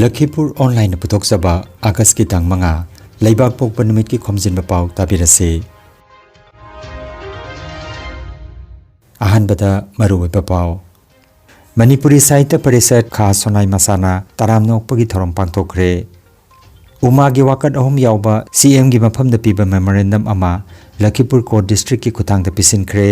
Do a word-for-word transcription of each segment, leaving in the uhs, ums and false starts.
ꯂꯈꯤꯄꯨꯔ ꯑꯣꯟꯂꯥꯏꯟꯅ ꯄꯨꯊꯣꯛꯆꯕ ꯑꯥꯒꯁꯀꯤ ꯇꯥꯡ ꯃꯉꯥ, ꯂꯩꯕꯥꯛ ꯄꯣꯛꯄ ꯅꯨꯃꯤꯠꯀꯤ ꯈꯣꯝꯖꯤꯟꯕ ꯄꯥꯎ ꯇꯥꯕꯤꯔꯁꯤ꯫ ꯑꯍꯥꯟꯕꯗ ꯃꯔꯨꯑꯣꯏꯕ ꯄꯥꯎ꯫ ꯃꯅꯤꯄꯨꯔꯤ ꯁꯥꯍꯤꯇ꯭ꯌ ꯄꯔꯤꯁꯠ ꯈꯥ ꯁꯣꯅꯥꯏ ꯃꯁꯥꯅ ꯇꯔꯥꯝꯅ ꯑꯣꯛꯄꯒꯤ ꯊꯧꯔꯝ ꯄꯥꯡꯊꯣꯛꯈ꯭ꯔꯦ꯫ ꯎꯃꯥꯒꯤ ꯋꯥꯀꯠ ꯑꯍꯨꯝ ꯌꯥꯎꯕ ꯁꯤ ꯑꯦꯝꯒꯤ ꯃꯐꯝꯗ ꯄꯤꯕ ꯃꯦꯃꯣꯔꯦꯟꯗꯝ ꯑꯃ ꯂꯈꯤꯄꯨꯔ ꯀꯣꯔꯠ ꯗꯤꯁꯇ꯭ꯔꯤꯛꯀꯤ ꯈꯨꯠꯊꯥꯡꯗ ꯄꯤꯁꯤꯟꯈ꯭ꯔꯦ꯫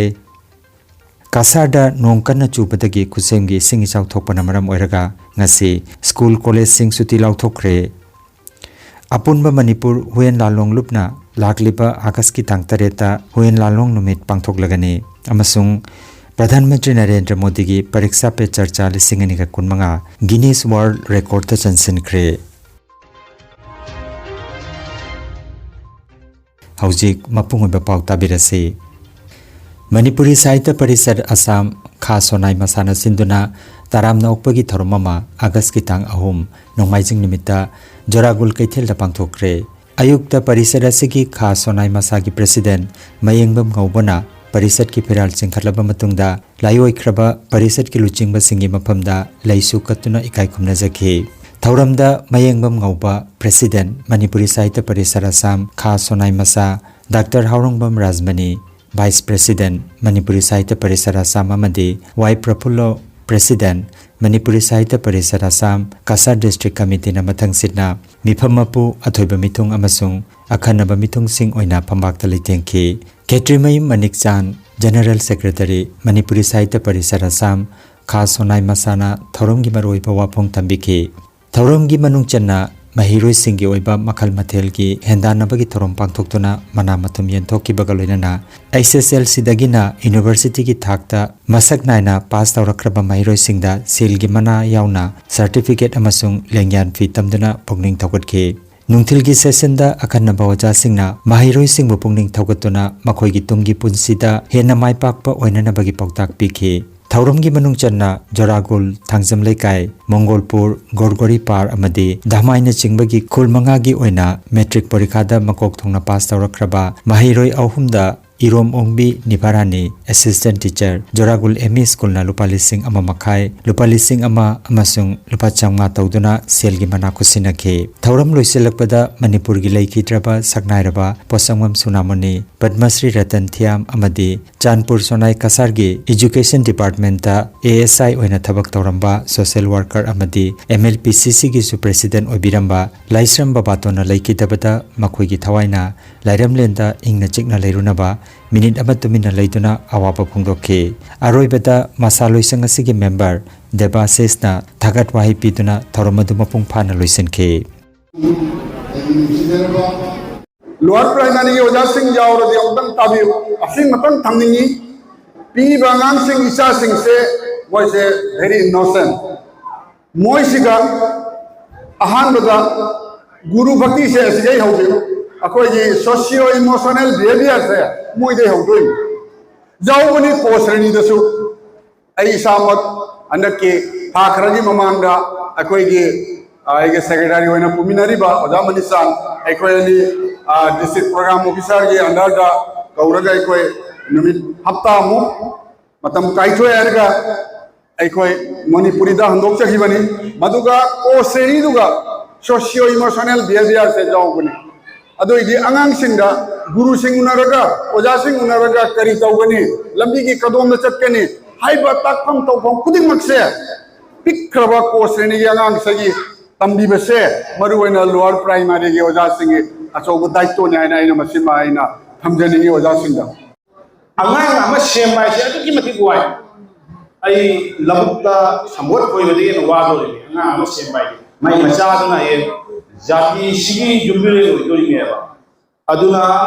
ꯀꯁꯥꯔꯗ ꯅꯣꯡ ꯀꯟꯅ ꯆꯨꯕꯗꯒꯤ ꯈꯨꯠꯁꯦꯝꯒꯤ ꯏꯁꯤꯡ ꯏꯆꯥꯎ ꯊꯣꯛꯄꯅ ꯃꯔꯝ ꯑꯣꯏꯔꯒ ꯉꯁꯤ ꯁ꯭ꯀꯨꯜ ꯀꯣꯂꯦꯖꯁꯤꯡ ꯁꯨꯇꯤ ꯂꯥꯎꯊꯣꯛꯈ꯭ꯔꯦ꯫ ꯑꯄꯨꯟꯕ ꯃꯅꯤꯄꯨꯔ ꯍꯨꯌꯦꯟ ꯂꯥꯂꯣꯡ ꯂꯨꯞꯅ ꯂꯥꯛꯂꯤꯕ ꯑꯥꯒꯁꯀꯤ ꯇꯥꯡ ꯇꯔꯦꯠꯇ ꯍꯨꯌꯦꯟ ꯂꯥꯂꯣꯡ ꯅꯨꯃꯤꯠ ꯄꯥꯡꯊꯣꯛꯂꯒꯅꯤ ꯑꯃꯁꯨꯡ ꯄ꯭ꯔꯙꯥꯟ ꯃꯟꯇ꯭ꯔꯤ ꯅꯔꯦꯟꯗ꯭ꯔ ꯃꯣꯗꯤꯒꯤ ꯄꯔꯤꯛꯁꯥ ꯄꯦ ꯆꯔꯆꯥ ꯂꯤꯁꯤꯡ ꯑꯅꯤꯒ ꯀꯨꯟꯃꯉꯥ ꯒꯤꯅꯤꯁ ꯋꯥꯔꯜꯗ ꯔꯦꯀꯣꯔꯗꯇ ꯆꯟꯁꯤꯟꯈ꯭ꯔꯦ꯫ ꯍꯧꯖꯤꯛ ꯃꯄꯨꯡ ꯑꯣꯏꯕ ꯄꯥꯎ ꯇꯥꯕꯤꯔꯁꯤ꯫ ꯃꯅꯤꯄꯨꯔꯤ ꯁꯥꯍꯤꯇ꯭ꯌ ꯄꯔꯤꯁꯠ ꯑꯁꯥꯝ ꯈꯥ ꯁꯣꯅꯥꯏ ꯃꯁꯥꯟꯅ ꯁꯤꯟꯗꯨꯅ ꯇꯔꯥꯝꯅ ꯑꯣꯛꯄꯒꯤ ꯊꯧꯔꯝ ꯑꯃ ꯑꯥꯒꯁꯀꯤ ꯇꯥꯡ ꯑꯍꯨꯝ, ꯅꯣꯡꯃꯥꯏꯖꯤꯡ ꯅꯨꯃꯤꯠꯇ ꯖꯣꯔꯥꯒꯨꯜ ꯀꯩꯊꯦꯜꯗ ꯄꯥꯡꯊꯣꯛꯈ꯭ꯔꯦ꯫ ꯑꯌꯨꯛꯇ ꯄꯔꯤꯁꯠ ꯑꯁꯤꯒꯤ ꯈꯥ ꯁꯣꯅꯥꯏ ꯃꯁꯥꯒꯤ ꯄ꯭ꯔꯦꯁꯤꯗꯦꯟꯠ ꯃꯌꯦꯡꯕꯝ ꯉꯧꯕꯅ ꯄꯔꯤꯁꯠꯀꯤ ꯐꯤꯔꯥꯜ ꯆꯤꯡꯈꯠꯂꯕ ꯃꯇꯨꯡꯗ ꯂꯥꯏꯑꯣꯏꯈ꯭ꯔꯕ ꯄꯔꯤꯁꯠꯀꯤ ꯂꯨꯆꯤꯡꯕꯁꯤꯡꯒꯤ ꯃꯐꯝꯗ ꯂꯩꯁꯨ ꯀꯠꯇꯨꯅ ꯏꯀꯥꯏ ꯈꯨꯝꯅꯖꯈꯤ꯫ ꯊꯧꯔꯝꯗ ꯃꯌꯦꯡꯕꯝ ꯉꯧꯕ, ꯄ꯭ꯔꯦꯁꯤꯗꯦꯟꯠ, ꯃꯅꯤꯄꯨꯔꯤ ꯁꯥꯍꯤꯇ꯭ꯌ ꯄꯔꯤꯁꯠ ꯑꯁꯥꯝ ꯈꯥ ꯁꯣꯅꯥꯏ ꯃꯁꯥ, doctor Haorongbam Rajmani, vice president, Manipuri Sahitya Parishad Assam ꯑꯃꯗꯤ Y Prafullo, president, Manipuri Sahitya Parishad Assam, Cachar district ꯀꯃꯤꯇꯤꯅ ꯃꯊꯪꯁꯤꯠꯅ ꯃꯤꯐꯝ ꯃꯄꯨ, ꯑꯊꯣꯏꯕ ꯃꯤꯊꯨꯡ ꯑꯃꯁꯨꯡ ꯑꯈꯟꯅꯕ ꯃꯤꯊꯨꯡꯁꯤꯡ ꯑꯣꯏꯅ ꯐꯝꯕꯥꯛꯇ ꯂꯩꯇꯦꯡꯈꯤ꯫ ꯈꯦꯇ꯭ꯔꯤꯃꯌꯨꯝ ꯃꯅꯤꯛꯆꯥꯟ, ꯖꯦꯅꯔꯦꯜ ꯁꯦꯀ꯭ꯔꯦꯇꯔꯤ, ꯃꯅꯤꯄꯨꯔꯤ ꯁꯥꯍꯤꯇ꯭ꯌ ꯄꯔꯤꯁꯠ ꯑꯁꯥꯝ, ꯈꯥ ꯁꯣꯅꯥꯏ ꯃꯁꯥꯅ ꯊꯧꯔꯝꯒꯤ ꯃꯔꯨꯑꯣꯏꯕ ꯋꯥꯐꯣꯡ ꯊꯝꯕꯤꯈꯤ꯫ ꯊꯧꯔꯝꯒꯤ ꯃꯅꯨꯡ ꯆꯟꯅ ꯃꯍꯩꯔꯣꯏꯁꯤꯡꯒꯤ ꯑꯣꯏꯕ ꯃꯈꯜ ꯃꯊꯦꯜꯒꯤ ꯍꯦꯟꯗꯥꯟꯅꯕꯒꯤ ꯊꯧꯔꯝ ꯄꯥꯡꯊꯣꯛꯇꯨꯅ ꯃꯅꯥ ꯃꯊꯨꯝ ꯌꯦꯟꯊꯣꯛꯈꯤꯕꯒ ꯂꯣꯏꯅꯅ ꯑꯦꯁ ꯑꯦꯁ ꯑꯦꯜ ꯁꯤꯗꯒꯤꯅ ꯌꯨꯅꯤꯚꯔꯁꯤꯇꯤꯒꯤ ꯊꯥꯛꯇ ꯃꯁꯛ ꯅꯥꯏꯅ ꯄꯥꯁ ꯇꯧꯔꯛꯈ꯭ꯔꯕ ꯃꯍꯩꯔꯣꯏꯁꯤꯡꯗ ꯁꯤꯜꯒꯤ ꯃꯅꯥ ꯌꯥꯎꯅ ꯁꯔꯇꯤꯐꯤꯀꯦꯠ ꯑꯃꯁꯨꯡ ꯂꯦꯡꯌꯥꯟ ꯐꯤ ꯇꯝꯗꯨꯅ ꯄꯨꯛꯅꯤꯡ ꯊꯧꯒꯠꯈꯤ꯫ ꯅꯨꯡꯊꯤꯜꯒꯤ ꯁꯦꯁꯟꯗ ꯑꯈꯟꯅꯕ ꯑꯣꯖꯥꯁꯤꯡꯅ ꯃꯍꯩꯔꯣꯏꯁꯤꯡꯕꯨ ꯄꯨꯛꯅꯤꯡ ꯊꯧꯒꯠꯇꯨꯅ ꯃꯈꯣꯏꯒꯤ ꯇꯨꯡꯒꯤ ꯄꯨꯟꯁꯤꯗ ꯍꯦꯟꯅ ꯃꯥꯏ ꯄꯥꯛꯄ ꯑꯣꯏꯅꯅꯕꯒꯤ ꯄꯥꯎꯇꯥꯛ ꯄꯤꯈꯤ꯫ ꯊꯧꯔꯝꯒꯤ ꯃꯅꯨꯡ ꯆꯟꯅ ꯖꯣꯔꯥꯒꯨꯜ, ꯊꯥꯡꯖꯝ ꯂꯩꯀꯥꯏ, ꯃꯣꯡꯒꯣꯜꯄꯨꯔ, ꯒꯣꯔꯒꯣꯔꯤ ꯄꯥꯔ ꯑꯃꯗꯤ ꯙꯃꯥꯏꯅꯆꯤꯡꯕꯒꯤ ꯈꯨꯜ ꯃꯉꯥꯒꯤ ꯑꯣꯏꯅ ꯃꯦꯇ꯭ꯔꯤꯛ ꯄꯔꯤꯈꯥꯗ ꯃꯀꯣꯛ ꯊꯣꯡꯅ ꯄꯥꯁ ꯇꯧꯔꯛꯈ꯭ꯔꯕ ꯃꯍꯩꯔꯣꯏ ꯑꯍꯨꯝꯗ ꯏꯔꯣꯝ ꯑꯣꯡꯕꯤ ꯅꯤꯚꯥꯔꯥꯅꯤ, assistant teacher, ꯖꯣꯔꯥꯒꯨꯜ ꯑꯦꯝ ꯏ ꯁ꯭ꯀꯨꯜꯅ ꯂꯨꯄꯥ ꯂꯤꯁꯤꯡ ꯑꯃ ꯃꯈꯥꯏ, ꯂꯨꯄꯥ ꯂꯤꯁꯤꯡ ꯑꯃ ꯑꯃꯁꯨꯡ ꯂꯨꯄꯥ ꯆꯥꯝꯃꯉꯥ ꯇꯧꯗꯨꯅ ꯁꯦꯜꯒꯤ ꯃꯅꯥ ꯈꯨꯠꯁꯤꯟꯅꯈꯤ꯫ ꯊꯧꯔꯝ ꯂꯣꯏꯁꯤꯜꯂꯛꯄꯗ ꯃꯅꯤꯄꯨꯔꯒꯤ ꯂꯩꯈꯤꯗ꯭ꯔꯕ ꯁꯛꯅꯥꯏꯔꯕ ꯄꯣꯠꯁꯪꯕꯝ ꯁꯨꯅꯥꯃꯣꯅꯤ, ꯄꯗꯃꯁ꯭ꯔꯤ ꯔꯇꯟ ꯊꯤꯌꯥꯝ ꯑꯃꯗꯤ ꯆꯥꯟꯄꯨꯔ ꯁꯣꯅꯥꯏ ꯀꯁꯥꯔꯒꯤ Education Departmentꯇ A S I ꯑꯣꯏꯅ ꯊꯕꯛ ꯇꯧꯔꯝꯕ social worker ꯑꯃꯗꯤ M L P C Cꯒꯤꯁꯨ president ꯑꯣꯏꯕꯤꯔꯝꯕ ꯂꯥꯏꯁ꯭ꯔꯝ ꯕꯕꯥꯇꯣꯟꯅ ꯂꯩꯈꯤꯗꯕꯗ ꯃꯈꯣꯏꯒꯤ ꯊꯋꯥꯏꯅ ꯂꯥꯏꯔꯝꯂꯦꯟꯗ ꯏꯪꯅ ꯆꯤꯛꯅ ꯂꯩꯔꯨꯅꯕ ꯃꯤꯅꯤꯠ ꯑꯃ ꯇꯨꯃꯤꯟꯅ ꯂꯩꯗꯨꯅ ꯑꯋꯥꯕ ꯐꯣꯡꯗꯣꯛꯈꯤ꯫ ꯑꯔꯣꯏꯕꯗ ꯃꯁꯥ ꯂꯣꯏꯁꯪ ꯑꯁꯤꯒꯤ member ꯗꯦꯕꯥꯁꯤꯁꯅ ꯊꯥꯒꯠ ꯋꯥꯍꯩ ꯄꯤꯗꯨꯅ ꯊꯧꯔꯝ ꯑꯗꯨ ꯃꯄꯨꯡ ꯐꯥꯅ ꯂꯣꯏꯁꯤꯟꯈꯤ꯫ Lower primaryꯒꯤ ꯑꯣꯖꯥꯁꯤꯡ ꯌꯥꯎꯔꯗꯤ ꯑꯃꯨꯛꯇꯪ ꯇꯥꯕꯤꯌꯨ꯫ ꯑꯁꯤ ꯑꯃꯇꯪ ꯊꯝꯅꯤꯡꯉꯤ꯫ ꯄꯤꯔꯤꯕ ꯑꯉꯥꯡꯁꯤꯡ, ꯏꯆꯥꯁꯤꯡꯁꯦ, ꯃꯣꯏꯁꯦ very innocent꯫ ꯃꯣꯏꯁꯤꯒ ꯑꯍꯥꯟꯕꯗ ꯒꯨꯔꯨ ꯚꯛꯇꯤꯁꯦ ꯑꯁꯤꯗꯩ ꯍꯧꯕꯤꯌꯨ꯫ ꯑꯩꯈꯣꯏꯒꯤ socio emotional behaviorꯁꯦ ꯃꯣꯏꯗꯩ ꯍꯧꯗꯣꯏꯅꯤ꯫ ꯌꯥꯎꯕꯅꯤ ꯀꯣ ꯁ꯭ꯔꯦꯅꯤꯗꯁꯨ꯫ ꯑꯩ ꯏꯁꯥꯃꯛ ꯍꯟꯗꯛꯀꯤ ꯊꯥ ꯈꯔꯒꯤ ꯃꯃꯥꯡꯗ ꯑꯩꯈꯣꯏꯒꯤ, ꯑ, ꯑꯩꯒꯤ secretary ꯑꯣꯏꯅ ꯄꯨꯃꯤꯟꯅꯔꯤꯕ ꯑꯣꯖꯥ ꯃꯅꯤꯁꯥꯟ, ꯑꯩꯈꯣꯏ ꯑꯅꯤ, ꯑ, district program officerꯒꯤ underꯗ ꯀꯧꯔꯒ ꯑꯩꯈꯣꯏ ꯅꯨꯃꯤꯠ ꯍꯞꯇꯥꯃꯨꯛ ꯃꯇꯝ ꯀꯥꯏꯊꯣꯛꯑꯦ ꯍꯥꯏꯔꯒ ꯑꯩꯈꯣꯏ ꯃꯅꯤꯄꯨꯔꯤꯗ ꯍꯟꯗꯣꯛꯆꯈꯤꯕꯅꯤ꯫ ꯃꯗꯨꯒ ꯀꯣ ꯁ꯭ꯔꯦꯅꯤꯗꯨꯒ socio emotional behaviorꯁꯦ ꯌꯥꯎꯕꯅꯤ꯫ ꯑꯗꯨ ꯑꯣꯏꯗꯤ ꯑꯉꯥꯡꯁꯤꯡꯗ, ꯒꯨꯔꯨꯁꯤꯡ ꯎꯅꯔꯒ, ꯑꯣꯖꯥꯁꯤꯡ ꯎꯅꯔꯒ ꯀꯔꯤ ꯇꯧꯒꯅꯤ, ꯂꯝꯕꯤꯒꯤ ꯀꯗꯣꯝꯗ ꯆꯠꯀꯅꯤ ꯍꯥꯏꯕ ꯇꯥꯛꯐꯝ ꯇꯧꯐꯝ ꯈꯨꯗꯤꯡꯃꯛꯁꯦ ꯄꯤꯛꯈ꯭ꯔꯕ ꯀꯣ ꯁ꯭ꯔꯦꯅꯤꯒꯤ ꯑꯉꯥꯡꯁꯤꯒꯤ ꯇꯝꯕꯤꯕꯁꯦ ꯃꯔꯨꯑꯣꯏꯅ lower primaryꯒꯤ ꯑꯣꯖꯥꯁꯤꯡꯒꯤ ꯑꯆꯧꯕ ꯗꯥꯏꯇꯣꯅꯤ ꯍꯥꯏꯅ ꯑꯩꯅ ꯃꯁꯤꯃ ꯑꯩꯅ ꯊꯝꯖꯅꯤꯡꯉꯤ ꯑꯣꯖꯥꯁꯤꯡꯗ꯫ ꯑꯉꯥꯡ ꯑꯃ ꯁꯦꯝꯕ ꯍꯥꯏꯁꯦ ꯑꯗꯨꯛꯀꯤ ꯃꯇꯤꯛ ꯋꯥꯏ꯫ ꯑꯩ ꯂꯧꯕꯨꯛꯇ ꯁꯝꯄꯣꯠ ꯈꯣꯏꯕꯗꯒꯤ ꯍꯦꯟꯅ ꯋꯥꯗꯣꯔꯤꯅꯤ ꯑꯉꯥꯡ ꯑꯃ ꯁꯦꯝꯕ ꯍꯥꯏꯁꯦ꯫ ꯃꯥꯏ ꯃꯆꯥꯗꯨꯅ ꯍꯌꯦꯡ ꯖꯥꯇꯤꯁꯤꯒꯤ ꯌꯨꯝꯕꯤꯔꯦꯜ ꯑꯣꯏꯗꯣꯔꯤꯅꯦꯕ꯫ ꯑꯗꯨꯅ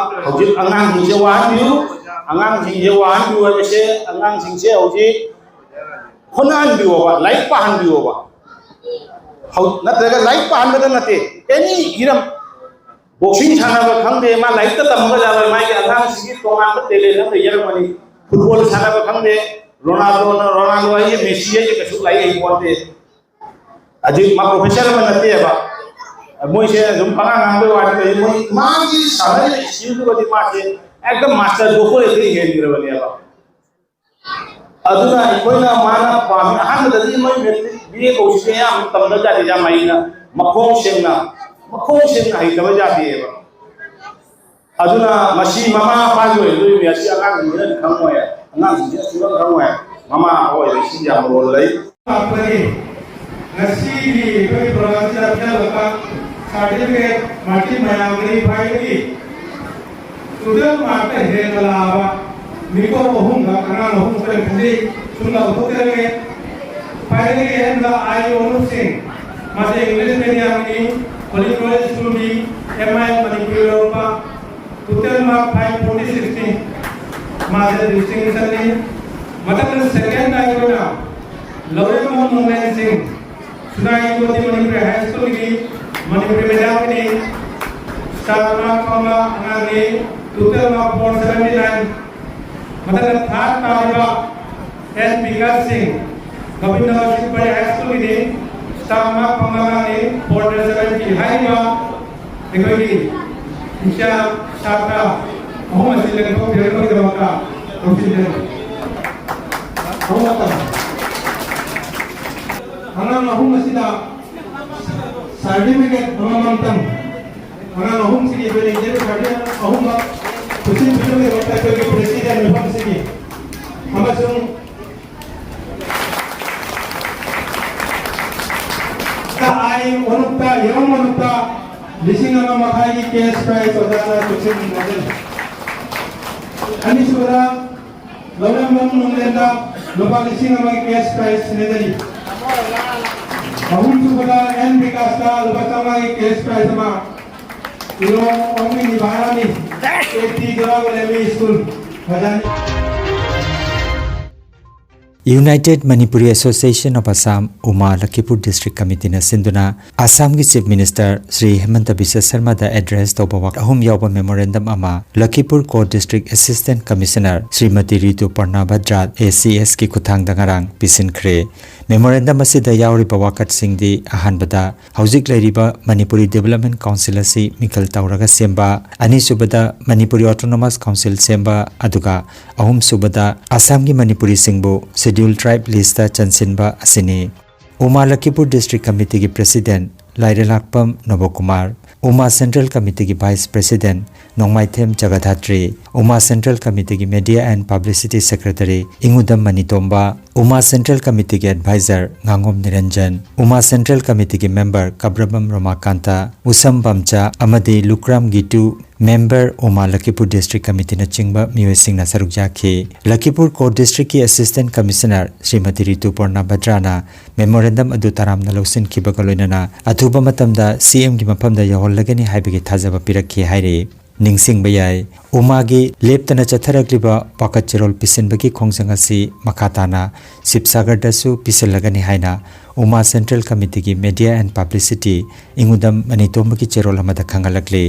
ꯍꯧꯖꯤꯛ ꯑꯉꯥꯡꯁꯤꯡꯁꯦ ꯋꯥꯍꯟꯕꯤꯌꯨ꯫ ꯑꯉꯥꯡꯁꯤꯡꯁꯦ ꯋꯥꯍꯟꯕꯤꯌꯨ ꯍꯥꯏꯕꯁꯦ ꯑꯉꯥꯡꯁꯤꯡꯁꯦ ꯍꯧꯖꯤꯛ ꯍꯣꯠꯅꯍꯟꯕꯤꯌꯣꯕ, ꯂꯥꯏꯔꯤꯛ ꯄꯥꯍꯟꯕꯤꯌꯣꯕ꯫ ꯍꯧ-, ꯅꯠꯇ꯭ꯔꯒ ꯂꯥꯏꯔꯤꯛ ꯄꯥꯍꯟꯕꯗ ꯅꯠꯇꯦ, ꯑꯦꯅꯤ ꯍꯤꯔꯝ, boxing ꯁꯥꯟꯅꯕ ꯈꯪꯗꯦ, ꯃꯥ ꯂꯥꯏꯔꯤꯛꯇ ꯇꯝꯃꯒ ꯌꯥꯔꯣꯏ, ꯃꯥꯒꯤ ꯑꯉꯥꯡꯁꯤꯒꯤ ꯇꯣꯉꯥꯟꯕ talent ꯑꯃ ꯂꯩꯖꯔꯝꯒꯅꯤ꯫ Football ꯁꯥꯟꯅꯕ ꯈꯪꯗꯦ, ꯔꯣꯅꯥꯜꯗꯣꯅ, ꯔꯣꯅꯥꯜꯗꯣ ꯍꯥꯏꯁꯦ, ꯃꯦꯁꯤ ꯍꯥꯏꯁꯦ ꯀꯩꯁꯨ ꯂꯥꯏꯔꯤꯛ ꯍꯩ ꯄꯣꯟꯇꯦ꯫ ꯍꯧꯖꯤꯛ ꯃꯥ professor ꯑꯃ ꯅꯠꯇꯦꯕ, ꯃꯣꯏꯁꯦ ꯑꯗꯨꯝ ꯄꯉꯥꯡ ꯉꯥꯡꯕꯩ ꯋꯥꯅꯤ, ꯃꯣꯏ ꯃꯥꯒꯤ ꯁꯥꯟꯅꯔꯤꯕ skillꯗꯨꯒꯗꯤ ꯃꯥꯁꯦ ꯑꯦꯛꯗꯝ ꯃꯥꯁꯇꯔ ꯗꯣꯛꯇꯔꯦꯠꯇꯒꯤ ꯍꯦꯟꯈ꯭ꯔꯕꯅꯦꯕ꯫ ꯑꯗꯨꯅ ꯑꯩꯈꯣꯏꯅ ꯃꯥꯅ ꯄꯥꯝꯃꯤ, ꯑꯍꯥꯟꯕꯗꯗꯤ ꯃꯣꯏ ꯃꯦꯇ꯭ꯔꯤꯛ ꯕꯤ ꯑꯦ ꯀꯧꯕꯁꯦ ꯑꯌꯥꯝꯕ ꯇꯝꯕ ꯌꯥꯗꯦ, ꯌꯥꯝ ꯍꯩꯅ ꯃꯈꯣꯡ ꯁꯦꯡꯅ, ꯃꯈꯣꯡ ꯁꯦꯡꯅ ꯍꯩꯇꯕ ꯌꯥꯗꯦꯕ꯫ ꯑꯗꯨꯅ ꯃꯁꯤ ꯃꯃꯥ ꯃꯄꯥꯒꯤ ꯑꯣꯏꯗꯣꯔꯤꯕꯅꯤ꯫ ꯑꯁꯤ ꯑꯉꯥꯡꯁꯤꯡꯁꯤꯅ ꯈꯪꯉꯣꯏ, ꯑꯉꯥꯡꯁꯤꯡꯁꯤꯅ ꯁꯨꯡꯈꯪ ꯈꯪꯉꯣꯏ꯫ ꯃꯃꯥ ꯃꯄꯥ ꯑꯣꯏꯕꯁꯤ ꯌꯥꯝ ꯔꯣꯜ ꯂꯩ꯫ ꯂꯥꯛꯄꯗꯒꯤ ꯉꯁꯤꯒꯤ ꯑꯩꯈꯣꯏ ꯄ꯭ꯔꯣꯒ꯭ꯔꯥꯝꯁꯤꯗ ꯄꯤꯔꯛꯂꯕ ꯁꯥꯔꯇꯤꯐꯤꯀꯦꯠ ꯃꯥꯔꯛꯁꯤꯠ ꯃꯌꯥꯝꯗꯒꯤ ꯈ꯭ꯋꯥꯏꯗꯒꯤ ꯇꯣꯇꯦꯜ ꯃꯥꯔꯛꯇ ꯍꯦꯟꯅ ꯂꯥꯛꯑꯕ ꯃꯤꯀꯣꯛ ꯑꯍꯨꯝꯈꯛ, ꯑꯉꯥꯡ ꯑꯍꯨꯝ ꯑꯩꯈꯣꯏꯅ ꯈꯟꯖꯩ꯫ ꯁꯨꯝ ꯂꯥꯎꯊꯣꯛꯆꯔꯒꯦ꯫ ꯈ꯭ꯋꯥꯏꯗꯒꯤ ꯑꯍꯦꯟꯕ ꯑꯥꯏ ꯑꯣꯅꯨꯞ ꯁꯤꯡ, ꯃꯥꯁꯦ ꯏꯪꯂꯤꯁ ꯃꯦꯗꯤꯌꯝꯒꯤ, ꯍꯣꯂꯤ ꯀ꯭ꯔꯣꯁ ꯁ꯭ꯀꯨꯜꯒꯤ, ꯑꯦꯝ ꯑꯥꯏ ꯃꯅꯤꯄꯨꯔꯤ ꯂꯧꯔꯛꯄ, ꯇꯣꯇꯦꯜ ꯃꯥꯔꯛ ꯐꯥꯏꯚ ꯐꯣꯔꯇꯤ ꯁꯤꯛꯁꯅꯤ꯫ ꯃꯥꯁꯦ ꯗꯤꯁꯇꯤꯡꯁꯟꯅꯤ꯫ ꯃꯊꯪꯗ ꯁꯦꯀꯦꯟ ꯑꯩꯈꯣꯏꯅ ꯂꯧꯔꯦꯝꯕꯝ ꯅꯣꯡꯂꯦꯟ ꯁꯤꯡ, ꯁꯨꯅꯥꯏ ꯖꯣꯇꯤ ꯃꯅꯤꯄꯨꯔꯤ ꯍꯥꯏ ꯁ꯭ꯀꯨꯜꯒꯤ ꯃꯅꯤꯄꯨꯔꯤ ꯃꯦꯗꯤꯌꯝꯒꯤ ꯁ꯭ꯇꯥꯔ ꯃꯥꯔꯛ ꯐꯪꯕ ꯑꯉꯥꯡꯅꯤ, total mark four seventy nine. ꯃꯊꯪꯗ ꯊꯥꯔꯠ ꯇꯥꯔꯤꯕ ꯑꯦꯟ ꯕꯤꯀꯥꯁ ꯁꯤꯡ, ꯒꯣꯕꯤꯟꯗ ꯁꯤꯡꯄꯨꯔ ꯍꯥꯏ ꯁ꯭ꯀꯨꯜꯒꯤꯅꯤ, ꯁ꯭ꯇꯥꯔ ꯃꯥꯔꯛ ꯐꯪꯕ ꯑꯉꯥꯡꯅꯤ, ꯐꯣꯔ ꯍꯟꯗ꯭ꯔꯦꯠ ꯁꯚꯦꯟꯇꯤ꯫ ꯍꯥꯏꯔꯤꯕ ꯑꯩꯈꯣꯏꯒꯤ ꯏꯆꯥ ꯁꯥꯇ꯭ꯔ ꯑꯍꯨꯝ ꯑꯁꯤ ꯂꯦꯡꯊꯣꯛꯄꯤꯔꯛꯄꯒꯤꯗꯃꯛꯇ ꯂꯧꯁꯤꯟꯖꯔꯤ꯫ ꯑꯍꯨꯝꯃꯛꯇ ꯑꯉꯥꯡ ꯑꯍꯨꯝ ꯑꯁꯤꯗ ꯁꯥꯔꯇꯤꯐꯤꯀꯦꯠ ꯑꯃꯃꯝꯇꯪ, ꯑꯉꯥꯡ ꯑꯍꯨꯝꯁꯤꯒꯤ ꯑꯩꯈꯣꯏ ꯂꯩꯖꯔꯤꯕ ꯁꯥꯔꯇꯤꯐꯤꯀꯦꯠ ꯑꯍꯨꯝꯃꯛ ꯈꯨꯠꯁꯤꯟꯕꯤꯅꯕꯒꯤꯗꯃꯛꯇ ꯑꯩꯈꯣꯏꯒꯤ ꯄ꯭ꯔꯦꯁꯤꯗꯦꯟ ꯃꯐꯝꯁꯤꯒꯤ ꯑꯃꯁꯨꯡ ꯑꯥꯏ ꯑꯣꯅꯨꯞꯇ, ꯌꯦꯔꯨꯝ ꯑꯣꯅꯨꯞꯇ ꯂꯤꯁꯤꯡ ꯑꯃ ꯃꯈꯥꯏꯒꯤ ꯀꯦꯁ ꯄ꯭ꯔꯥꯏꯖ ꯑꯣꯖꯥꯅ ꯈꯨꯠꯁꯤꯟꯅꯖꯔꯤ꯫ ꯑꯅꯤꯁꯨꯕꯗ ꯂꯧꯔꯦꯝꯕꯝ ꯅꯣꯡꯂꯦꯟꯗ ꯂꯨꯄꯥ ꯂꯤꯁꯤꯡ ꯑꯃꯒꯤ ꯀꯦꯁ ꯄ꯭ꯔꯥꯏꯖ ꯁꯤꯟꯅꯖꯔꯤ꯫ ꯑꯍꯨꯝꯁꯨꯕꯗ ꯑꯦꯟ ꯕꯤꯀꯥꯁꯇ ꯂꯨꯄꯥ ꯆꯥꯝꯃꯉꯥꯒꯤ ꯀꯦꯁ ꯄ꯭ꯔꯥꯏꯖ ꯑꯃ ꯏꯔꯣꯡ ꯑꯣꯡꯕꯤ ꯅꯤꯕꯥꯔꯥꯅꯤ, A P Jorab M E school, ꯑꯣꯖꯥꯅꯤ꯫ United Manipuri Association of Assam, UMA Lakhipur District Committeeꯅ ꯁꯤꯟꯗꯨꯅ ꯑꯁꯥꯝꯒꯤ Chief Minister Shri ꯍꯤꯃꯟꯇ Visva ꯁꯔꯃꯥꯗ address ꯇꯧꯕ ꯋꯥꯀꯠ ꯑꯍꯨꯝ ꯌꯥꯎꯕ memorandum ꯑꯃ ꯂꯈꯤꯄꯨꯔ Khot District Assistant Commissioner Shrimati ꯔꯤꯇꯨ ꯄꯔꯅꯥ ꯚꯗ꯭ꯔꯥ, ACSꯀꯤ ꯈꯨꯠꯊꯥꯡꯗ ꯉꯔꯥꯡ ꯄꯤꯁꯤꯟꯈ꯭ꯔꯦ꯫ Memorandum ꯑꯁꯤꯗ ꯌꯥꯎꯔꯤꯕ ꯋꯥꯀꯠꯁꯤꯡꯗꯤ ꯑꯍꯥꯟꯕꯗ ꯍꯧꯖꯤꯛ ꯂꯩꯔꯤꯕ ꯃꯅꯤꯄꯨꯔꯤ Development Council ꯑꯁꯤ ꯃꯤꯈꯜ ꯇꯧꯔꯒ ꯁꯦꯝꯕ, ꯑꯅꯤꯁꯨꯕꯗ ꯃꯅꯤꯄꯨꯔꯤ Autonomous Council ꯁꯦꯝꯕ, ꯑꯗꯨꯒ ꯑꯍꯨꯝꯁꯨꯕꯗ ꯑꯁꯥꯝꯒꯤ ꯃꯅꯤꯄꯨꯔꯤꯁꯤꯡꯕꯨ Scheduled Tribe listꯇ ꯆꯟꯁꯤꯟꯕ ꯑꯁꯤꯅꯤ꯫ ꯎꯃꯥ Lakhipur District Committeeꯒꯤ President ꯂꯥꯏꯔꯦꯂꯥꯛꯄꯝ ꯅꯕꯀꯨꯃꯥꯔ, ꯎꯃꯥ Central Committeeꯒꯤ Vice President Nongmaithem ꯖꯒꯙꯥꯇ꯭ꯔꯤ, ꯎꯃꯥ Central Committeeꯒꯤ Media and Publicity Secretary ꯏꯉꯨꯗꯝ ꯃꯅꯤꯇꯣꯝꯕ, ꯎꯃꯥ Central Committeeꯒꯤ Advisor ꯉꯥꯉꯣꯝ ꯅꯤꯔꯟꯖꯟ, ꯎꯃꯥ Central Committeeꯒꯤ member ꯀꯕ꯭ꯔꯕꯝ ꯔꯣꯃꯥꯀꯥꯟꯇ, ꯎꯁꯝ ꯕꯝꯆꯥ ꯑꯃꯗꯤ ꯂꯨꯀ꯭ꯔꯥꯝ ꯒꯤꯇꯨ, member ꯎꯃꯥ ꯂꯈꯤꯄꯨꯔ District Committeeꯅꯆꯤꯡꯕ ꯃꯤꯑꯣꯏꯁꯤꯡꯅ ꯁꯔꯨꯛ ꯌꯥꯈꯤ꯫ ꯂꯈꯤꯄꯨꯔ Khot Districtꯀꯤ Assistant Commissioner ꯁ꯭ꯔꯤꯃꯇꯤ ꯔꯤꯇꯨ ꯄꯔꯅꯥ ꯚꯗ꯭ꯔꯥꯅ memorandum ꯑꯗꯨ ꯇꯔꯥꯝꯅ ꯂꯧꯁꯤꯟꯈꯤꯕꯒ ꯂꯣꯏꯅꯅ ꯑꯊꯨꯕ ꯃꯇꯝꯗ CMꯒꯤ ꯃꯐꯝꯗ ꯌꯧꯍꯜꯂꯒꯅꯤ ꯍꯥꯏꯕꯒꯤ ꯊꯥꯖꯕ ꯄꯤꯔꯛꯈꯤ ꯍꯥꯏꯔꯤ꯫ ꯅꯤꯡꯁꯤꯡꯕ ꯌꯥꯏ, ꯎꯃꯥꯒꯤ ꯂꯦꯞꯇꯅ ꯆꯠꯊꯔꯛꯂꯤꯕ ꯋꯥꯀꯠ ꯆꯦꯔꯣꯜ ꯄꯤꯁꯤꯟꯕꯒꯤ ꯈꯣꯡꯖꯪ ꯑꯁꯤ ꯃꯈꯥ ꯇꯥꯅ ꯁꯤꯕꯁꯥꯒꯔꯗꯁꯨ ꯄꯤꯁꯤꯜꯂꯒꯅꯤ ꯍꯥꯏꯅ ꯎꯃꯥ Central Committeeꯒꯤ Media and Publicity ꯏꯉꯨꯗꯝ ꯃꯅꯤꯇꯣꯝꯕꯒꯤ ꯆꯦꯔꯣꯜ ꯑꯃꯗ ꯈꯪꯍꯜꯂꯛꯂꯤ꯫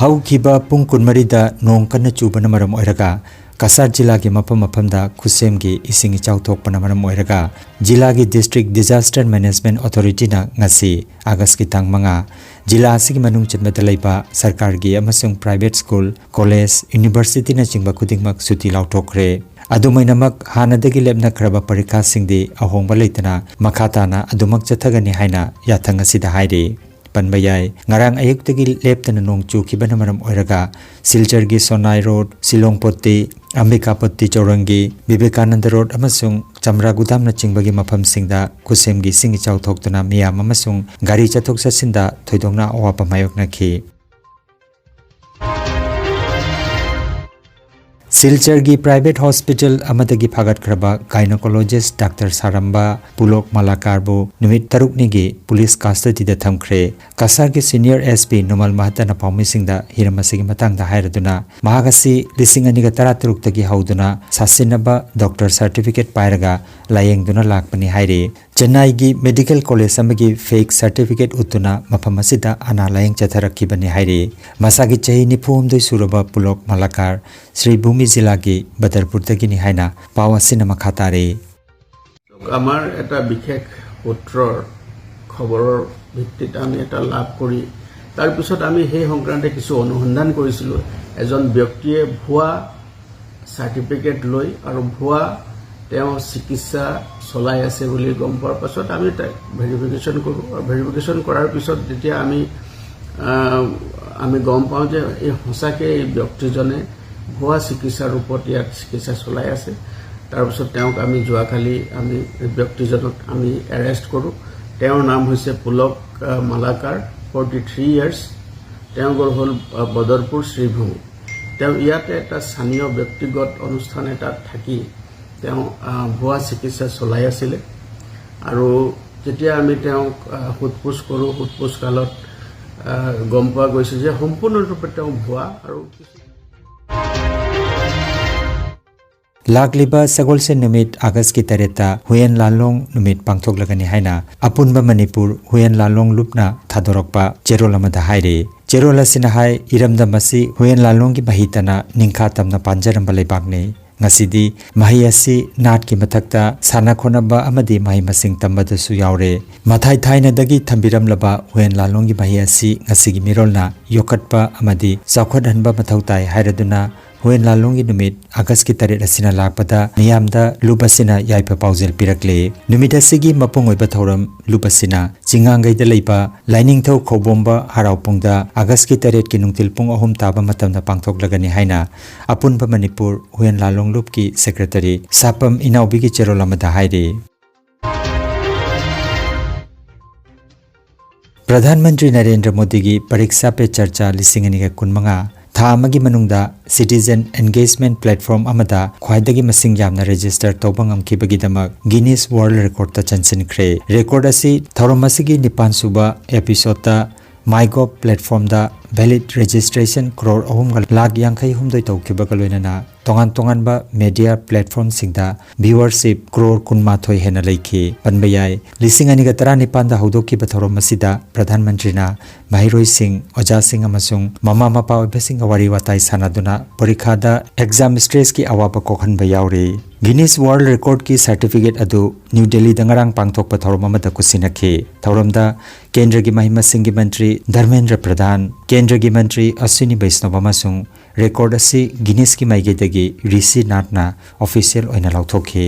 ꯍꯧꯈꯤꯕ ꯄꯨꯡ ꯀꯨꯟꯃꯔꯤꯗ ꯅꯣꯡ ꯀꯟꯅ ꯆꯨꯕꯅ ꯃꯔꯝ ꯑꯣꯏꯔꯒ ꯀꯁꯥꯔ ꯖꯤꯂꯥꯒꯤ ꯃꯐꯝ ꯃꯐꯝꯗ ꯈꯨꯠꯁꯦꯝꯒꯤ ꯏꯁꯤꯡ ꯏꯆꯥꯎ ꯊꯣꯛꯄꯅ ꯃꯔꯝ ꯑꯣꯏꯔꯒ ꯖꯤꯂꯥꯒꯤ District Disaster Management Authorityꯅ ꯉꯁꯤ Augustꯀꯤ ꯇꯥꯡ ꯃꯉꯥ ꯖꯤꯂꯥ ꯑꯁꯤꯒꯤ ꯃꯅꯨꯡ ꯆꯟꯕꯗ ꯂꯩꯕ ꯁꯔꯀꯥꯔꯒꯤ ꯑꯃꯁꯨꯡ private school, college, universityꯅꯆꯤꯡꯕ ꯈꯨꯗꯤꯡꯃꯛ ꯁꯨꯇꯤ ꯂꯥꯎꯊꯣꯛꯈ꯭ꯔꯦ꯫ ꯑꯗꯨꯃꯥꯏꯅꯃꯛ ꯍꯥꯟꯅꯗꯒꯤ ꯂꯦꯞꯅꯈ꯭ꯔꯕ ꯄꯔꯤꯈꯥꯁꯤꯡꯗꯤ ꯑꯍꯣꯡꯕ ꯂꯩꯇꯅ ꯃꯈꯥ ꯇꯥꯅ ꯑꯗꯨꯃꯛ ꯆꯠꯊꯒꯅꯤ ꯍꯥꯏꯅ ꯌꯥꯊꯪ ꯑꯁꯤꯗ ꯍꯥꯏꯔꯤ꯫ ꯄꯟꯕ ꯌꯥꯏ, ꯉꯔꯥꯡ ꯑꯌꯨꯛꯇꯒꯤ ꯂꯦꯞꯇꯅ ꯅꯣꯡ ꯆꯨꯈꯤꯕꯅ ꯃꯔꯝ ꯑꯣꯏꯔꯒ ꯁꯤꯜꯆꯔꯒꯤ ꯁꯣꯅꯥꯏ ꯔꯣꯗ, ꯁꯤꯂꯣꯡꯄꯣꯠꯇꯤ, ꯑꯝꯕꯤꯀꯥꯄꯣꯠꯇꯤ ꯆꯧꯔꯪꯒꯤ, ꯕꯤꯕꯦꯀꯥꯅꯟꯗ ꯔꯣꯗ ꯑꯃꯁꯨꯡ ꯆꯝꯔꯥꯒꯨꯗꯥꯝꯅꯆꯤꯡꯕꯒꯤ ꯃꯐꯝꯁꯤꯡꯗ ꯈꯨꯠꯁꯦꯝꯒꯤ ꯏꯁꯤꯡ ꯏꯆꯥꯎ ꯊꯣꯛꯇꯨꯅ ꯃꯤꯌꯥꯝ ꯑꯃꯁꯨꯡ ꯒꯥꯔꯤ ꯆꯠꯊꯣꯛ ꯆꯠꯁꯤꯟꯗ ꯊꯣꯏꯗꯣꯛꯅ ꯑꯋꯥꯕ ꯃꯥꯌꯣꯛꯅꯈꯤ꯫ ꯁꯤꯜꯆꯔꯒꯤ private hospital ꯑꯃꯗꯒꯤ ꯐꯥꯒꯠꯈ꯭ꯔꯕ gynecologist Doctor ꯁꯥꯔꯝꯕ ꯄꯨꯂꯣꯛ ꯃꯂꯥꯀꯥꯔꯕꯨ ꯅꯨꯃꯤꯠ ꯇꯔꯨꯛꯅꯤꯒꯤ police custodyꯗ ꯊꯝꯈ꯭ꯔꯦ꯫ ꯀꯁꯥꯔꯒꯤ senior S P ꯅꯨꯃꯜ ꯃꯍꯇꯅ ꯄꯥꯎꯃꯤꯁꯤꯡꯗ ꯍꯤꯔꯝ ꯑꯁꯤꯒꯤ ꯃꯇꯥꯡꯗ ꯍꯥꯏꯔꯗꯨꯅ, ꯃꯍꯥꯛ ꯑꯁꯤ ꯂꯤꯁꯤꯡ ꯑꯅꯤꯒ ꯇꯔꯥꯇꯔꯨꯛꯇꯒꯤ ꯍꯧꯗꯨꯅ ꯁꯥꯁꯤꯟꯅꯕ doctor certificate ꯄꯥꯏꯔꯒ ꯂꯥꯌꯦꯡꯗꯨꯅ ꯂꯥꯛꯄꯅꯤ ꯍꯥꯏꯔꯤ꯫ ꯆꯦꯟꯅꯥꯏꯒꯤ medical college ꯑꯃꯒꯤ fake certificate ꯎꯠꯇꯨꯅ ꯃꯐꯝ ꯑꯁꯤꯗ ꯑꯅꯥ ꯂꯥꯌꯦꯡ ꯆꯠꯊꯔꯛꯈꯤꯕꯅꯤ ꯍꯥꯏꯔꯤ꯫ ꯃꯁꯥꯒꯤ ꯆꯍꯤ ꯅꯤꯐꯨ ꯍꯨꯝꯗꯣꯏ ꯁꯨꯔꯕ ꯄꯨꯂꯣꯛ ꯃꯂꯥꯀꯥꯔ ꯁ꯭ꯔꯤ ꯚꯨꯃꯤ ꯖꯤꯂꯥꯒꯤ ꯕꯗꯔꯄꯨꯔꯗꯒꯤꯅꯤ ꯍꯥꯏꯅ ꯄꯥꯎ ꯑꯁꯤꯅ ꯃꯈꯥ ꯇꯥꯔꯤ꯫ আমাৰ এটা বিশেষ সূত্ৰৰ খবৰৰ ভিত্তিত আমি এটা লাভ কৰি তাৰপিছত আমি সেই সংক্ৰান্তে কিছু অনুসন্ধান কৰিছিলোঁ। এজন ব্যক্তিয়ে ভুৱা চাৰ্টিফিকেট লৈ আৰু ভুৱা তেওঁ চিকিৎসা চলাই আছে বুলি গম পোৱাৰ পাছত আমি তাক ভেৰিফিকেশ্যন কৰোঁ। আৰু ভেৰিফিকেশ্যন কৰাৰ পিছত যেতিয়া আমি আহ, আমি গম পাওঁ যে এই সঁচাকৈ এই ব্যক্তিজনে ভুৱা চিকিৎসাৰ ৰূপত ইয়াত চিকিৎসা চলাই আছে। তাৰপিছত তেওঁক আমি যোৱাকালি আমি ব্যক্তিজনক আমি এৰেষ্ট কৰোঁ। তেওঁৰ নাম হৈছে পুলক আহ, মালাকাৰ, ফৰ্টি থ্ৰী ইয়াৰ্ছ। তেওঁ ঘৰ হ'ল আহ, বদৰপুৰ শ্ৰীভূমি। তেওঁ ইয়াতে এটা স্থানীয় ব্যক্তিগত অনুষ্ঠান এটাত থাকি তেওঁ আহ, ভুৱা চিকিৎসা চলাই আছিলে। আৰু যেতিয়া আমি তেওঁক আহ, সোধ পোছ কৰোঁ, সোধ পোছ কালত আহ, গম পোৱা গৈছে যে সম্পূৰ্ণৰূপে তেওঁ ভুৱা আৰু কিছু ꯂꯥꯛꯂꯤꯕ ꯁꯒꯣꯜꯁꯦꯟ ꯅꯨꯃꯤꯠ ꯑꯥꯒꯁꯀꯤ ꯇꯔꯦꯠꯇ ꯍꯨꯌꯦꯟ ꯂꯥꯂꯣꯡ ꯅꯨꯃꯤꯠ ꯄꯥꯡꯊꯣꯛꯂꯒꯅꯤ ꯍꯥꯏꯅ ꯑꯄꯨꯟꯕ ꯃꯅꯤꯄꯨꯔ ꯍꯨꯌꯦꯟ ꯂꯥꯂꯣꯡ ꯂꯨꯞꯅ ꯊꯥꯗꯣꯔꯛꯄ ꯆꯦꯔꯣꯜ ꯑꯃꯗ ꯍꯥꯏꯔꯤ꯫ ꯆꯦꯔꯣꯜ ꯑꯁꯤꯅ ꯍꯥꯏ, ꯏꯔꯝꯗꯝ ꯑꯁꯤ ꯍꯨꯌꯦꯟ ꯂꯥꯂꯣꯡꯒꯤ ꯃꯍꯩ ꯇꯅ ꯅꯤꯡꯈꯥ ꯇꯝꯅ ꯄꯥꯟꯖꯔꯝꯕ ꯂꯩꯕꯥꯛꯅꯤ꯫ ꯉꯁꯤꯗꯤ ꯃꯍꯩ ꯑꯁꯤ ꯅꯥꯠꯀꯤ ꯃꯊꯛꯇ ꯁꯥꯟꯅ ꯈꯣꯠꯅꯕ ꯑꯃꯗꯤ ꯃꯍꯩ ꯃꯁꯤꯡ ꯇꯝꯕꯗꯁꯨ ꯌꯥꯎꯔꯦ꯫ ꯃꯊꯥꯏ ꯊꯥꯏꯅꯗꯒꯤ ꯊꯝꯕꯤꯔꯝꯂꯕ ꯍꯨꯌꯦꯟ ꯂꯥꯂꯣꯡꯒꯤ ꯃꯍꯩ ꯑꯁꯤ ꯉꯁꯤꯒꯤ ꯃꯤꯔꯣꯜꯅ ꯌꯣꯛꯈꯠꯄ ꯑꯃꯗꯤ ꯆꯥꯎꯈꯠꯍꯟꯕ ꯃꯊꯧ ꯇꯥꯏ ꯍꯥꯏꯔꯗꯨꯅ ꯍꯨꯌꯦꯟ ꯂꯥꯂꯣꯡꯒꯤ ꯅꯨꯃꯤꯠ ꯑꯥꯒꯁꯀꯤ ꯇꯔꯦꯠ ꯑꯁꯤꯅ ꯂꯥꯛꯄꯗ ꯃꯤꯌꯥꯝꯗ ꯂꯨꯞ ꯑꯁꯤꯅ ꯌꯥꯏꯐ ꯄꯥꯎꯖꯦꯜ ꯄꯤꯔꯛꯂꯦ꯫ ꯅꯨꯃꯤꯠ ꯑꯁꯤꯒꯤ ꯃꯄꯨꯡ ꯑꯣꯏꯕ ꯊꯧꯔꯝ ꯂꯨꯞ ꯑꯁꯤꯅ ꯆꯤꯡꯉꯥꯡꯒꯩꯗ ꯂꯩꯕ ꯂꯥꯏꯅꯤꯡꯊꯧ ꯈꯧꯕꯣꯝꯕ ꯍꯔꯥꯎꯄꯨꯡꯗ ꯑꯥꯒꯁꯀꯤ ꯇꯔꯦꯠꯀꯤ ꯅꯨꯡꯊꯤꯜ ꯄꯨꯡ ꯑꯍꯨꯝ ꯇꯥꯕ ꯃꯇꯝꯗ ꯄꯥꯡꯊꯣꯛꯂꯒꯅꯤ ꯍꯥꯏꯅ ꯑꯄꯨꯟꯕ ꯃꯅꯤꯄꯨꯔ ꯍꯨꯌꯦꯟ ꯂꯥꯂꯣꯡ ꯂꯨꯞꯀꯤ ꯁꯦꯀ꯭ꯔꯦꯇꯔꯤ ꯁꯥꯄꯝ ꯏꯅꯥꯎꯕꯤꯒꯤ ꯆꯦꯔꯣꯜ ꯑꯃꯗ ꯍꯥꯏꯔꯤ꯫ ꯄ꯭ꯔꯙꯥꯟ ꯃꯟꯇ꯭ꯔꯤ ꯅꯔꯦꯟꯗ꯭ꯔ ꯃꯣꯗꯤꯒꯤ ꯄꯔꯤꯛꯁꯥ ꯄꯦ ꯆꯔꯆꯥ ꯂꯤꯁꯤꯡ ꯑꯅꯤꯒ ꯀꯨꯟꯃꯉꯥ ꯊꯥ ꯑꯃꯒꯤ ꯃꯅꯨꯡꯗ citizen engagement platform ꯑꯃꯗ ꯈ꯭ꯋꯥꯏꯗꯒꯤ ꯃꯁꯤꯡ ꯌꯥꯝꯅ register ꯇꯧꯕ ꯉꯝꯈꯤꯕꯒꯤꯗꯃꯛ Guinness World Record ꯇ ꯆꯟꯁꯤꯟꯈ꯭ꯔꯦ꯫ Record ꯑꯁꯤ ꯊꯧꯔꯝ ꯑꯁꯤꯒꯤ ꯅꯤꯄꯥꯟ ꯁꯨꯕ episode ꯇ MyGov platform ꯗ valid registration ꯀ꯭ꯔꯣꯔ ꯑꯍꯨꯝꯒ ꯂꯥꯈ ꯌꯥꯡꯈꯩ ꯍꯨꯝꯗꯣꯏ ꯇꯧꯈꯤꯕꯒ ꯂꯣꯏꯅꯅ ꯇꯣꯉꯥꯟ ꯇꯣꯉꯥꯟꯕ media platform ꯁꯤꯡꯗ viewership ꯀ꯭ꯔꯣꯔ ꯀꯨꯟꯃꯥꯊꯣꯏ ꯍꯦꯟꯅ ꯂꯩꯈꯤ꯫ ꯄꯟꯕ ꯌꯥꯏ, ꯂꯤꯁꯤꯡ ꯑꯅꯤꯒ ꯇꯔꯥꯅꯤꯄꯥꯟꯗ ꯍꯧꯗꯣꯛꯈꯤꯕ ꯊꯧꯔꯝ ꯑꯁꯤꯗ ꯄ꯭ꯔꯙꯥꯟ ꯃꯟꯇ꯭ꯔꯤꯅ ꯃꯍꯩꯔꯣꯏꯁꯤꯡ, ꯑꯣꯖꯥꯁꯤꯡ ꯑꯃꯁꯨꯡ ꯃꯃꯥ ꯃꯄꯥ ꯑꯣꯏꯕꯁꯤꯡꯒ ꯋꯥꯔꯤ ꯋꯥꯇꯥꯏ ꯁꯥꯟꯅꯗꯨꯅ ꯄꯔꯤꯈꯥꯗ exam stress ꯀꯤ ꯑꯋꯥꯕ ꯀꯣꯛꯍꯟꯕ ꯌꯥꯎꯔꯤ꯫ Guinness World Record ꯀꯤ certificate ꯑꯗꯨ ꯅ꯭ꯌꯨ ꯗꯦꯜꯂꯤꯗ ꯉꯔꯥꯡ ꯄꯥꯡꯊꯣꯛꯄ ꯊꯧꯔꯝ ꯑꯃꯗ ꯈꯨꯠꯁꯤꯟꯅꯈꯤ꯫ ꯊꯧꯔꯝꯗ ꯀꯦꯟꯗ꯭ꯔꯒꯤ ꯃꯍꯩ ꯃꯁꯤꯡꯒꯤ ꯃꯟꯇ꯭ꯔꯤ ꯙꯔꯃꯦꯟꯗ꯭ꯔ ꯄ꯭ꯔꯙꯥꯟ, ꯀꯦꯟꯗ꯭ꯔꯒꯤ ꯃꯟꯇ꯭ꯔꯤ ꯑꯁ꯭ꯋꯤꯅꯤ ꯕꯩꯁꯅꯕ ꯑꯃꯁꯨꯡ record ꯑꯁꯤ Guinness ꯀꯤ ꯃꯥꯏꯀꯩꯗꯒꯤ ꯔꯤꯁꯤ ꯅꯥꯊꯅ official ꯑꯣꯏꯅ ꯂꯥꯎꯊꯣꯛꯈꯤ꯫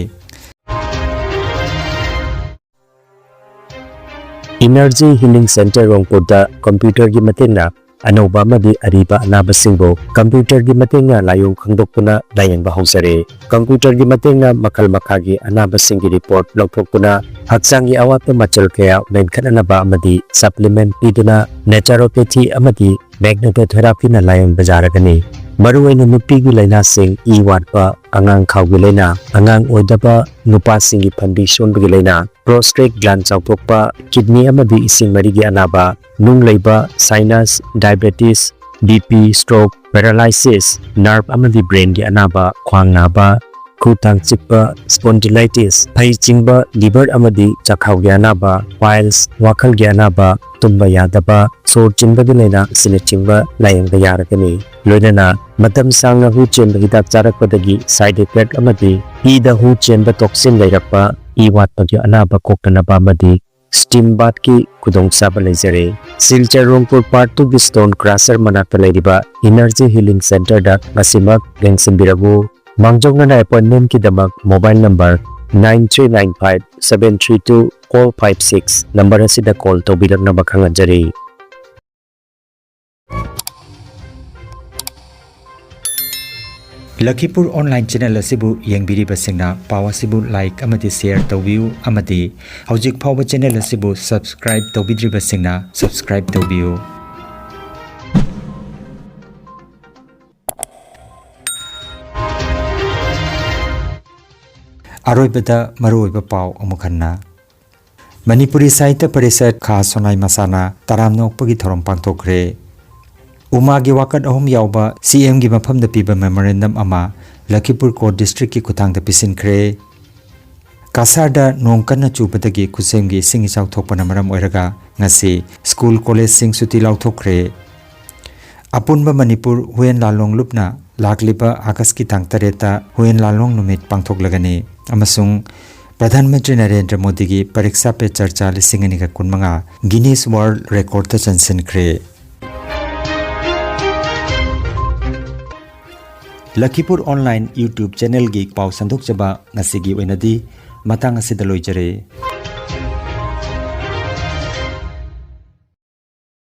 Energy Healing Center ꯔꯣꯡꯄꯨꯔꯗ computer ꯒꯤ ꯃꯇꯦꯡꯅ ꯑꯅꯧꯕ ꯑꯃꯗꯤ ꯑꯔꯤꯕ ꯑꯅꯥꯕꯁꯤꯡꯕꯨ computer ꯒꯤ ꯃꯇꯦꯡꯅ ꯂꯥꯏꯑꯣꯡ ꯈꯪꯗꯣꯛꯇꯨꯅ ꯂꯥꯌꯦꯡꯕ ꯍꯧꯖꯔꯦ꯫ Computer ꯒꯤ ꯃꯇꯦꯡꯅ ꯃꯈꯜ ꯃꯈꯥꯒꯤ ꯑꯅꯥꯕꯁꯤꯡꯒꯤ report ꯂꯧꯊꯣꯛꯇꯨꯅ ꯍꯛꯆꯥꯡꯒꯤ ꯑꯋꯥꯠꯄ ꯃꯆꯜ ꯀꯌꯥ ꯃꯦꯟꯈꯠꯅꯅꯕ ꯑꯃꯗꯤ supplement ꯄꯤꯗꯨꯅ naturopathy ꯑꯃꯗꯤ magnetotherapy ꯅ ꯂꯥꯌꯦꯡꯕ ꯌꯥꯔꯒꯅꯤ꯫ ꯃꯔꯨꯑꯣꯏꯅ ꯅꯨꯄꯤꯒꯤ ꯂꯥꯏꯅꯥꯁꯤꯡ, ꯏ ꯋꯥꯠꯄ, ꯑꯉꯥꯡ ꯈꯥꯎꯒꯤ ꯂꯥꯏꯅꯥ, ꯑꯉꯥꯡ ꯑꯣꯏꯗꯕ, ꯅꯨꯄꯥꯁꯤꯡꯒꯤ ꯐꯟꯕꯤ ꯁꯣꯟꯕꯒꯤ ꯂꯥꯏꯅꯥ, prostate gland ꯆꯥꯎꯊꯣꯛꯄ, kidney ꯑꯃꯗꯤ ꯏꯁꯤꯡ ꯃꯔꯤꯒꯤ ꯑꯅꯥꯕ, ꯅꯨꯡ ꯂꯩꯕ, sinus, diabetes, B P, stroke, paralysis, nerve ꯑꯃꯗꯤ brain ꯒꯤ ꯑꯅꯥꯕ, ꯈ꯭ꯋꯥꯡ ꯅꯥꯕ, ꯈꯨ ꯊꯥꯡ ꯆꯤꯛꯄ, spondylitis, ꯐꯩ ꯆꯤꯡꯕ, liver ꯑꯃꯗꯤ ꯆꯥꯛꯈꯥꯎꯒꯤ ꯑꯅꯥꯕ, piles, ꯋꯥꯈꯜꯒꯤ ꯑꯅꯥꯕ, ꯇꯨꯝꯕ ꯌꯥꯗꯕ, ꯁꯣꯔ ꯆꯤꯟꯕꯒꯤ ꯂꯥꯏꯅꯥ ꯑꯁꯤꯅꯆꯤꯡꯕ ꯂꯥꯌꯦꯡꯕ ꯌꯥꯔꯒꯅꯤ꯫ ꯂꯣꯏꯅꯅ ꯃꯇꯝ ꯁꯥꯡꯅ ꯍꯨ ꯆꯦꯟꯕ ꯍꯤꯗꯥꯛ ꯆꯥꯔꯛꯄꯗꯒꯤ side effect ꯑꯃꯗꯤ ꯏꯗ ꯍꯨ ꯆꯦꯟꯕ toxin ꯂꯩꯔꯛꯄ, ꯏ ꯋꯥꯠꯄꯒꯤ ꯑꯅꯥꯕ ꯀꯣꯛꯅꯅꯕ ꯑꯃꯗꯤ steam bath ꯀꯤ ꯈꯨꯗꯣꯡꯆꯥꯕ ꯂꯩꯖꯔꯦ꯫ ꯁꯤꯜꯆꯔ ꯔꯣꯡꯄꯨꯔ part two ꯒꯤ stone crusher ꯃꯅꯥꯛꯇ ꯂꯩꯔꯤꯕ Energy Healing Center ꯗ ꯉꯁꯤꯃꯛ ꯌꯦꯡꯁꯤꯟꯕꯤꯔꯛꯎ꯫ ꯃꯥꯡꯖꯧꯅꯅ appointment ꯀꯤꯗꯃꯛ mobile number nine three nine five seven three two four five six number ꯑꯁꯤꯗ call ꯇꯧꯕꯤꯔꯛꯅꯕ ꯈꯪꯍꯟꯖꯔꯤ꯫ ꯂꯈꯤꯄꯨꯔ online channel ꯑꯁꯤꯕꯨ ꯌꯦꯡꯕꯤꯔꯤꯕꯁꯤꯡꯅ ꯄꯥꯎ ꯑꯁꯤꯕꯨ like ꯑꯃꯗꯤ share ꯇꯧꯕꯤꯌꯨ ꯑꯃꯗꯤ ꯍꯧꯖꯤꯛ ꯐꯥꯎꯕ channel ꯑꯁꯤꯕꯨ subscribe ꯇꯧꯕꯤꯗ꯭ꯔꯤꯕꯁꯤꯡꯅ subscribe ꯇꯧꯕꯤꯌꯨ꯫ ꯑꯔꯣꯏꯕꯗ ꯃꯔꯨꯑꯣꯏꯕ ꯄꯥꯎ ꯑꯃꯨꯛ ꯍꯟꯅ꯫ ꯃꯅꯤꯄꯨꯔꯤ ꯁꯥꯍꯤꯇ꯭ꯌ ꯄꯔꯤꯁꯠ ꯈꯥ ꯁꯣꯅꯥꯏ ꯃꯁꯥꯅ ꯇꯔꯥꯝꯅ ꯑꯣꯛꯄꯒꯤ ꯊꯧꯔꯝ ꯄꯥꯡꯊꯣꯛꯈ꯭ꯔꯦ꯫ ꯎꯃꯥꯒꯤ ꯋꯥꯀꯠ ꯑꯍꯨꯝ ꯌꯥꯎꯕ ꯁꯤ ꯑꯦꯝꯒꯤ ꯃꯐꯝꯗ ꯄꯤꯕ ꯃꯦꯃꯣꯔꯦꯟꯗꯝ ꯑꯃ ꯂꯈꯤꯄꯨꯔ ꯀꯣꯔꯠ ꯗꯤꯁꯇ꯭ꯔꯤꯛꯀꯤ ꯈꯨꯠꯊꯥꯡꯗ ꯄꯤꯁꯤꯟꯈ꯭ꯔꯦ꯫ ꯀꯁꯥꯔꯗ ꯅꯣꯡ ꯀꯟꯅ ꯆꯨꯕꯗꯒꯤ ꯈꯨꯠꯁꯦꯝꯒꯤ ꯏꯁꯤꯡ ꯏꯆꯥꯎ ꯊꯣꯛꯄꯅ ꯃꯔꯝ ꯑꯣꯏꯔꯒ ꯉꯁꯤ ꯁ꯭ꯀꯨꯜ ꯀꯣꯂꯦꯖꯁꯤꯡ ꯁꯨꯇꯤ ꯂꯥꯎꯊꯣꯛꯈ꯭ꯔꯦ꯫ ꯑꯄꯨꯟꯕ ꯃꯅꯤꯄꯨꯔ ꯍꯨꯏꯌꯦꯟ ꯂꯥꯂꯣꯡ ꯂꯨꯞꯅ ꯂꯥꯛꯂꯤꯕ ꯑꯥꯒꯁꯀꯤ ꯇꯥꯡ ꯇꯔꯦꯠꯇ ꯍꯨꯏꯌꯦꯟ ꯂꯥꯂꯣꯡ ꯅꯨꯃꯤꯠ ꯄꯥꯡꯊꯣꯛꯂꯒꯅꯤ ꯑꯃꯁꯨꯡ ꯄ꯭ꯔꯙꯥꯟ ꯃꯟꯇ꯭ꯔꯤ ꯅꯔꯦꯟꯗ꯭ꯔ ꯃꯣꯗꯤꯒꯤ ꯄꯔꯤꯛꯁꯥ ꯄꯦ ꯆꯔꯆꯥ ꯂꯤꯁꯤꯡ ꯑꯅꯤꯒ ꯀꯨꯟꯃꯉꯥ ꯒꯤꯅꯤꯁ ꯋꯥꯔꯜꯗ ꯔꯦꯀꯣꯔꯗꯇ ꯆꯟꯁꯤꯟꯈ꯭ꯔꯦ꯫ ꯂꯈꯤꯄꯨꯔ ꯑꯣꯟꯂꯥꯏꯟ YouTube ꯆꯦꯅꯦꯜꯒꯤ ꯄꯥꯎ ꯁꯟꯗꯣꯛꯆꯕ ꯉꯁꯤꯒꯤ ꯑꯣꯏꯅꯗꯤ ꯃꯇꯥꯡ ꯑꯁꯤꯗ ꯂꯣꯏꯖꯔꯦ꯫